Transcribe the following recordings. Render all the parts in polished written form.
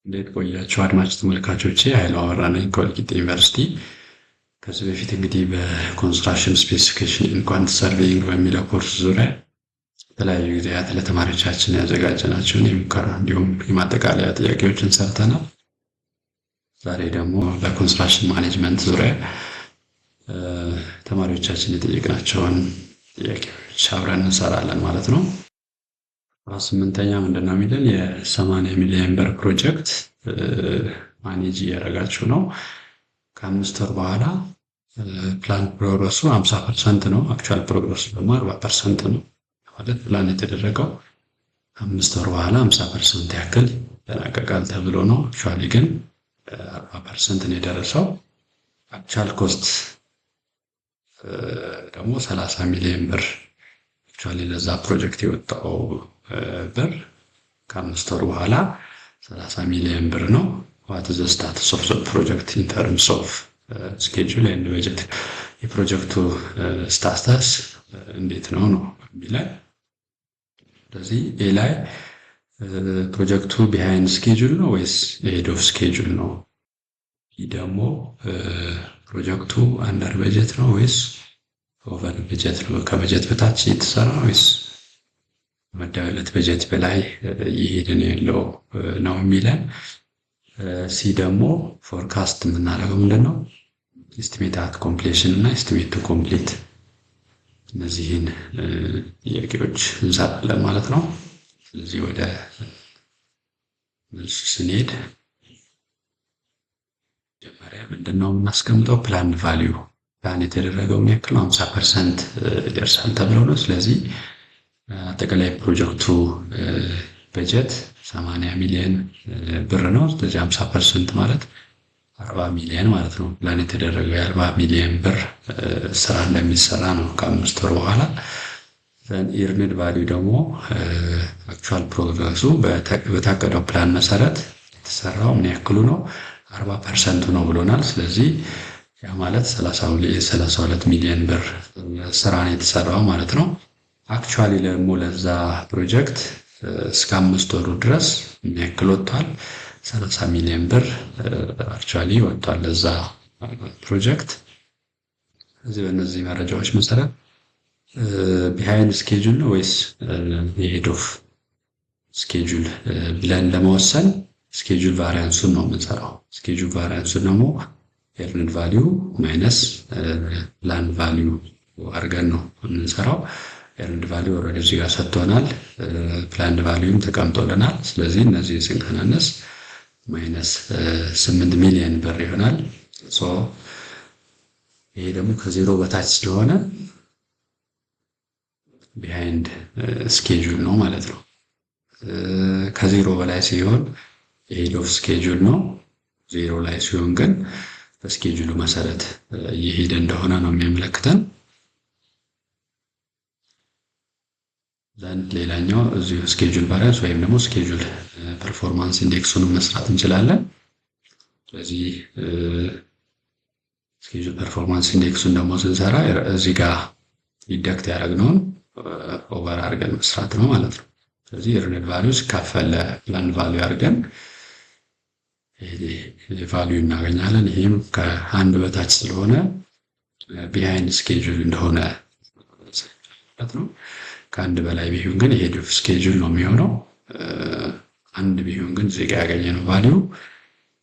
እንዴት ቆያችሁ አድማጭ ተመልካቾቼ? ኃይሉ አበራ ነኝ ከወልቂጤ ዩኒቨርሲቲ። ከዚህ በፊት እንግዲህ በ construction specification and quantity surveying በሚለው ኮርስ ዙሪያ የተለያዩ ጊዜያት ለተማሪዎቻችን ያዘጋጀናቸውን የሙከራ እንዲሁም የማጠቃለያ ጥያቄዎችን ሰርተናል። ዛሬ ደግሞ በ construction management ዙሪያ ተማሪዎቻችን የጠየቅናቸውን ጥያቄዎች አብረን እንሰራለን ማለት ነው። 18ኛ ምንድን ነው የሚለን? የ80 ሚሊዮን ብር ፕሮጀክት manage እያደረጋችሁ ነው። ከ5 ወር በኋላ plan progress ኡ 50% ነው። Actual progress ኡ ደግሞ 40% ነው። ማለት ፕላን የተደረገው 5 ወር በኋላ 50% ያክል ይጠናቀቃል ተብሎ ነው። Actually ግን 40% ነው የደረሰው። Actual cost ደግሞ 30 ሚሊዮን ብር፣ actually ለዛ ፕሮጀክት የወጣው ብር ከ5 ወር በኋላ 30 ሚሊዮን ብር ነው። What the status of the project in terms of schedule and budget? የፕሮጀክቱ status እንዴት ነው ነው የሚለን። ስለዚህ A ላይ ፕሮጀክቱ behind schedule ነው ወይስ ahead of schedule ነው? ይህ ደግሞ ፕሮጀክቱ under budget ነው ወይስ over budget ነው? ከበጀት በታች እየተሰራ ወይስ መደበለት በጀት በላይ እየሄደ ነው ያለው ነው የሚለን። C ደግሞ forecast የምናደርገው ምንድን ነው? Estimate at completion እና estimate to complete፣ እነዚህን ጥያቄዎች እንሰራለን ማለት ነው። ስለዚህ ወደ መልሱ ስንሄድ መጀመሪያ ምንድን ነው የምናስቀምጠው? Plan value፣ plan የተደረገው ምን ያክል ነው? 50% ይደርሳል ተብሎ ነው። ስለዚህ አጠቃላይ ፕሮጀክቱ በጀት 80 ሚሊዮን ብር ነው። ስለዚህ 50% ማለት 40 ሚሊዮን ማለት ነው። ፕላን የተደረገው የ40 ሚሊዮን ብር ስራ እንደሚሰራ ነው ከ5 ወር በኋላ። Earned value ደግሞ actual progress ኡ በታቀደው ፕላን መሰረት የተሰራው ምን ያክሉ ነው? 40% ኡ ነው ብሎናል። ስለዚህ ያ ማለት 32 ሚሊዮን ብር ስራ ነው የተሰራው ማለት ነው። Actually ደግሞ ለዛ ፕሮጀክት እስከ 5 ወሩ ድረስ ምን ያክል ወጥቷል? 30 ሚሊዮን ብር actually ወጥቷል ለዛ ፕሮጀክት። እዚህ በእነዚህ መረጃዎች መሰረት behind schedule ነው ወይስ ahead of schedule ብለን ለመወሰን schedule variance ኡን ነው የምንሰራው። Schedule variance ኡን ደግሞ earned value minus planned value አድርገን ነው የምንሰራው። Earned value already እዚህ ጋር ሰጥቶናል። Planned value ም ተቀምጦልናል። ስለዚህ እነዚህ ስንቀናነስ minus 8 ሚሊዮን ብር ይሆናል። So ይሄ ደግሞ ከዜሮ በታች ስለሆነ behind schedule ነው ማለት ነው። ከዜሮ በላይ ሲሆን ahead of schedule ነው። ዜሮ ላይ ሲሆን ግን በ schedule ኡ መሰረት እየሄደ እንደሆነ ነው የሚያመለክተን። ዘንድ ሌላኛው እዚሁ schedule variance ወይም ደግሞ schedule performance index ኡንም መስራት እንችላለን። ስለዚህ schedule performance index ኡን ደግሞ ስንሰራ እዚህ ጋር deduct ያደረግነውን over አድርገን መስራት ነው ማለት ነው። ስለዚህ earned value ሲካፈል planned value አድርገን value እናገኛለን። ይህም ከአንድ በታች ስለሆነ behind schedule እንደሆነ ማለት ነው። ከአንድ በላይ ቢሆን ግን ahead of schedule ነው የሚሆነው። አንድ ቢሆን ግን እዚህ ጋር ያገኘነው value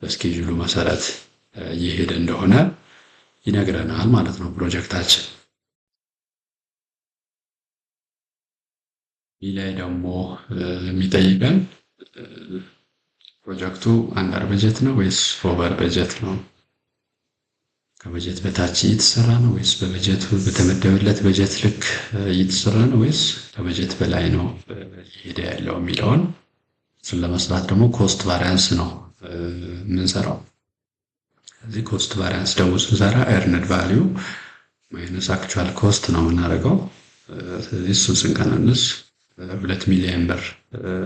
በ schedule ኡ መሰረት እየሄደ እንደሆነ ይነግረናል ማለት ነው ፕሮጀክታችን። ይህ ላይ ደግሞ የሚጠይቀን ፕሮጀክቱ under budget ነው ወይስ over budget ነው? ከበጀት በታች እየተሰራ ነው ወይስ በበጀቱ በተመደበለት በጀት ልክ እየተሰራ ነው ወይስ ከበጀት በላይ ነው እየሄደ ያለው የሚለውን፣ እሱን ለመስራት ደግሞ cost variance ነው የምንሰራው። እዚህ cost variance ደግሞ ስንሰራ earned value minus actual cost ነው የምናደርገው። ስለዚህ እሱን ስንቀናንስ 2 ሚሊዮን ብር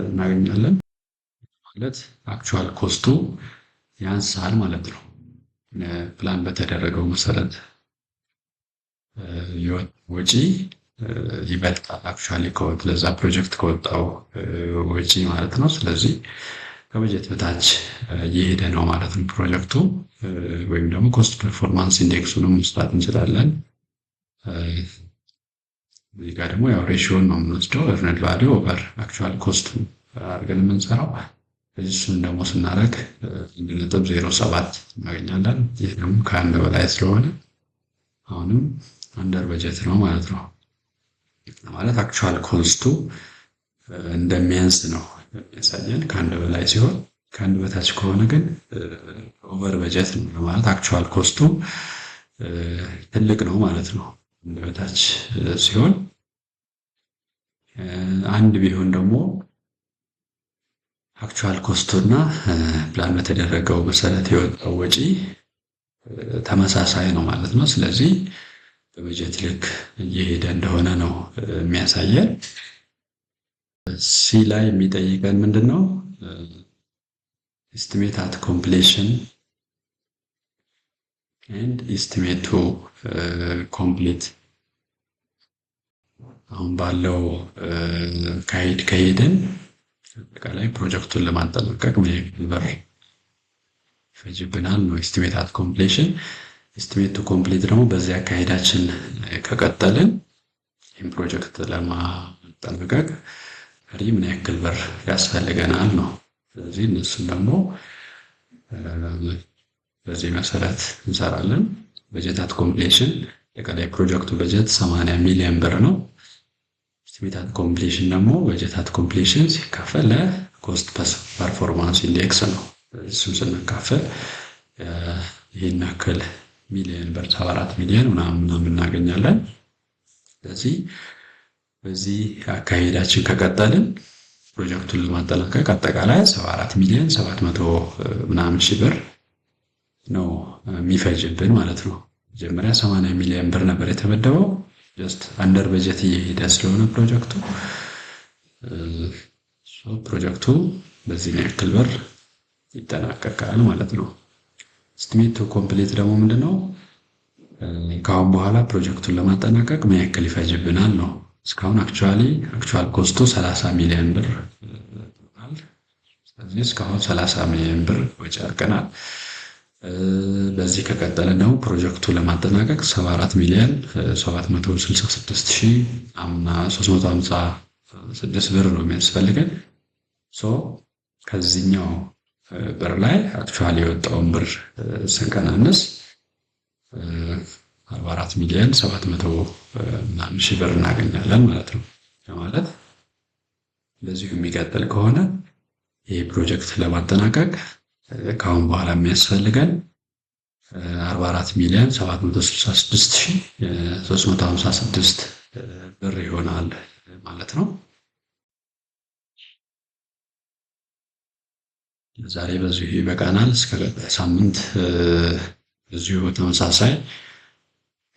እናገኛለን። ማለት actual cost ኡ ያንሳል ማለት ነው። ፕላን በተደረገው መሰረት ወጪ ይበልጣል actually ለዛ ፕሮጀክት ከወጣው ወጪ ማለት ነው። ስለዚህ ከበጀት በታች እየሄደ ነው ማለት ነው ፕሮጀክቱ። ወይም ደግሞ cost performance index ኡንም መስራት እንችላለን። እዚህ ጋር ደግሞ ያው ratio ን ነው የምንወስደው፣ earned value over actual cost ኡ አድርገን የምንሰራው። እሱን ደግሞ ስናደርግ 1.07 እናገኛለን። ይህ ደግሞ ከአንድ በላይ ስለሆነ አሁንም under budget ነው ማለት ነው። ማለት actual cost ኡ እንደሚያንስ ነው የሚያሳየን ከአንድ በላይ ሲሆን፣ ከአንድ በታች ከሆነ ግን over budget ነው፣ ማለት actual cost ኡ ትልቅ ነው ማለት ነው። አንድ በታች ሲሆን፣ አንድ ቢሆን ደግሞ actual cost ኡ እና ፕላን በተደረገው መሰረት የወጣው ወጪ ተመሳሳይ ነው ማለት ነው። ስለዚህ በበጀት ልክ እየሄደ እንደሆነ ነው የሚያሳየን። C ላይ የሚጠይቀን ምንድን ነው? Estimate at completion and estimate to complete። አሁን ባለው አካሄድ ከሄድን አጠቃላይ ፕሮጀክቱን ለማጠናቀቅ ምን ያክል ብር ይፈጅብናል ነው estimate at completion። Estimate to complete ደግሞ በዚህ አካሄዳችን ከቀጠልን ይህን ፕሮጀክት ለማጠናቀቅ ቀሪ ምን ያክል ብር ያስፈልገናል ነው። ስለዚህ እነሱን ደግሞ በዚህ መሰረት እንሰራለን። Budget at completion አጠቃላይ ፕሮጀክቱ በጀት 80 ሚሊዮን ብር ነው። Estimate at completion ደግሞ budget at completion ሲካፈል ለ cost performance index ነው። እሱን ስናካፍል ይህን ያክል ሚሊዮን ብር፣ 74 ሚሊዮን ምናምን ምናምን እናገኛለን። ስለዚህ በዚህ አካሄዳችን ከቀጠልን ፕሮጀክቱን ለማጠናቀቅ አጠቃላይ 74 ሚሊዮን 700 ምናምን ሺህ ብር ነው የሚፈጅብን ማለት ነው። መጀመሪያ 80 ሚሊዮን ብር ነበር የተመደበው። Just under budget እየሄደ ስለሆነ ፕሮጀክቱ በዚህ ያክል ብር ይጠናቀቃል ማለት ነው። Estimate to complete ደግሞ ምንድነው? ከአሁን በኋላ ፕሮጀክቱን ለማጠናቀቅ ምን ያክል ይፈጅብናል ነው። እስካሁን actual cost ኡ 30 ሚሊዮን ብር። ስለዚህ እስካሁን 30 ሚሊዮን ብር ወጪ አድርገናል። በዚህ ከቀጠለ ደግሞ ፕሮጀክቱ ለማጠናቀቅ 74 ሚሊዮን 766 ሺህ 356 ብር ነው የሚያስፈልገን። So ከዚህኛው ብር ላይ actually የወጣውን ብር ስንቀናንስ 44 ሚሊዮን 700 ምናምን ሺህ ብር እናገኛለን ማለት ነው። ማለት በዚሁ የሚቀጥል ከሆነ ይህ ፕሮጀክት ለማጠናቀቅ ከአሁን በኋላ የሚያስፈልገን 44 ሚሊዮን 766 ሺህ 356 ብር ይሆናል ማለት ነው። ዛሬ በዚሁ ይበቃናል። እስከ ቀጣይ ሳምንት በዚሁ ተመሳሳይ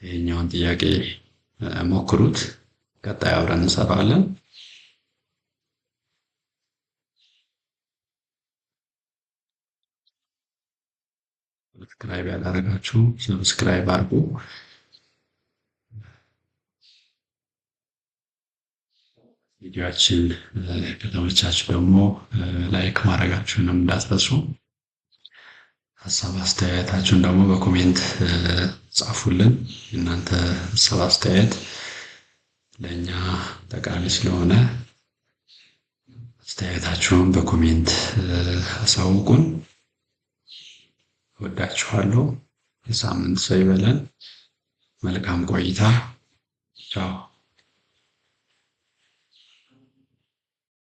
ይሄኛውን ጥያቄ ሞክሩት። ቀጣይ አብረን እንሰራለን። Subscribe ያላደረጋችሁ subscribe አድርጉ። ቪዲዮአችን ከተመቻችሁ ደግሞ like ማድረጋችሁንም እንዳትረሱ። ሀሳብ አስተያየታችሁን ደግሞ በ comment ጻፉልን። እናንተ ሀሳብ አስተያየት ለእኛ ጠቃሚ ስለሆነ አስተያየታችሁን በ comment አሳውቁን። እወዳችኋለሁ። የሳምንት ሰው ይበለን። መልካም ቆይታ። ቻው።